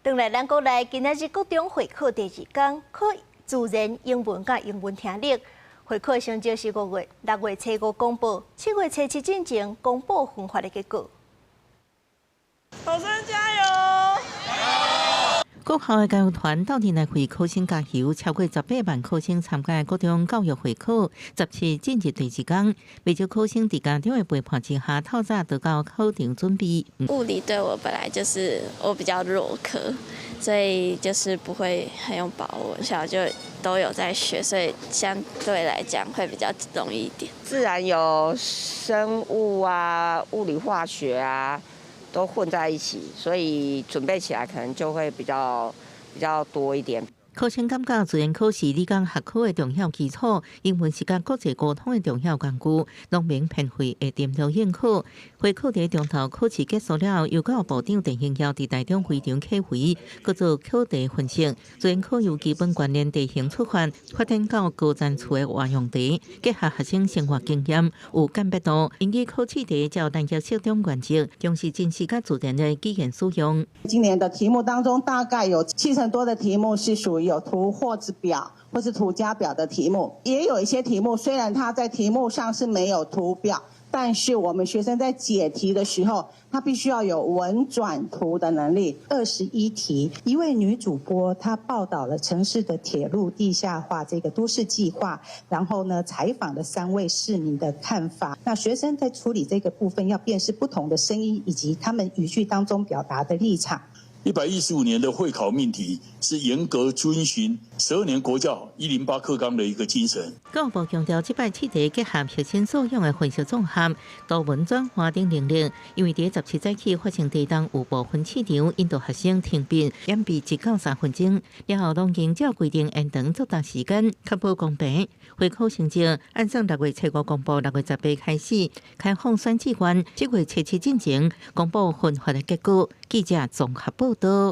轉來咱國內，今仔日國中會考第二工，考自然英文佮英文聽力。會考成績是6月初五公布，7月初七進前公布分發的結果。考生加油！國校的加油團鬥陣來為考生加油，超過18萬考生參加國中教育會考，17進入第二工，袂少考生佇家長的陪伴之下，透早就到考場準備。物理對我本來就是我比較弱科，所以就是不會很有把握，小就都有在學，所以相對來講會比較容易一點。自然有生物啊、物理化學啊，都混在一起，所以準備起來可能就會比較多一點。考生感覺自然科是理工學科的重要基礎，英文是佮國際溝通的重要工具，農民編會會點頭應考。會考佇中晝考試結束了後，由教育部長陳興耀佇台中會場啟回，閣做考題分析。自然科由基本觀念地形出發，發展到高層次的活用題，結合學生生活經驗，有鑑別度。英語考試題照單頁適中原則，重視真實佮自然的語言使用。今年的題目當中，大概有七成多的題目是屬於有圖或者表或是圖加表的題目，也有一些題目雖然它在題目上是沒有圖表，但是我們學生在解題的時候，他必須要有文轉圖的能力。21題，一位女主播她報道了城市的鐵路地下化這個都市計劃，然後呢採訪了三位市民的看法。那學生在處理這個部分，要辨識不同的聲音以及他們語句當中表達的立場。 115年的會考命題是嚴格遵循12年國教108課綱的一個精神。教育部強調，這擺試題結合核心素養的分析綜合、圖文轉化等能力，因為佇17早起發生地動，有部分試場引導學生停筆，延畢1到3分鐘，了後攏經照規定延長作答時間，確保公平。會考成績按算6月初五公布，6月18開始開放選志願，7月初七進前公布分發的結果。記者綜合報道。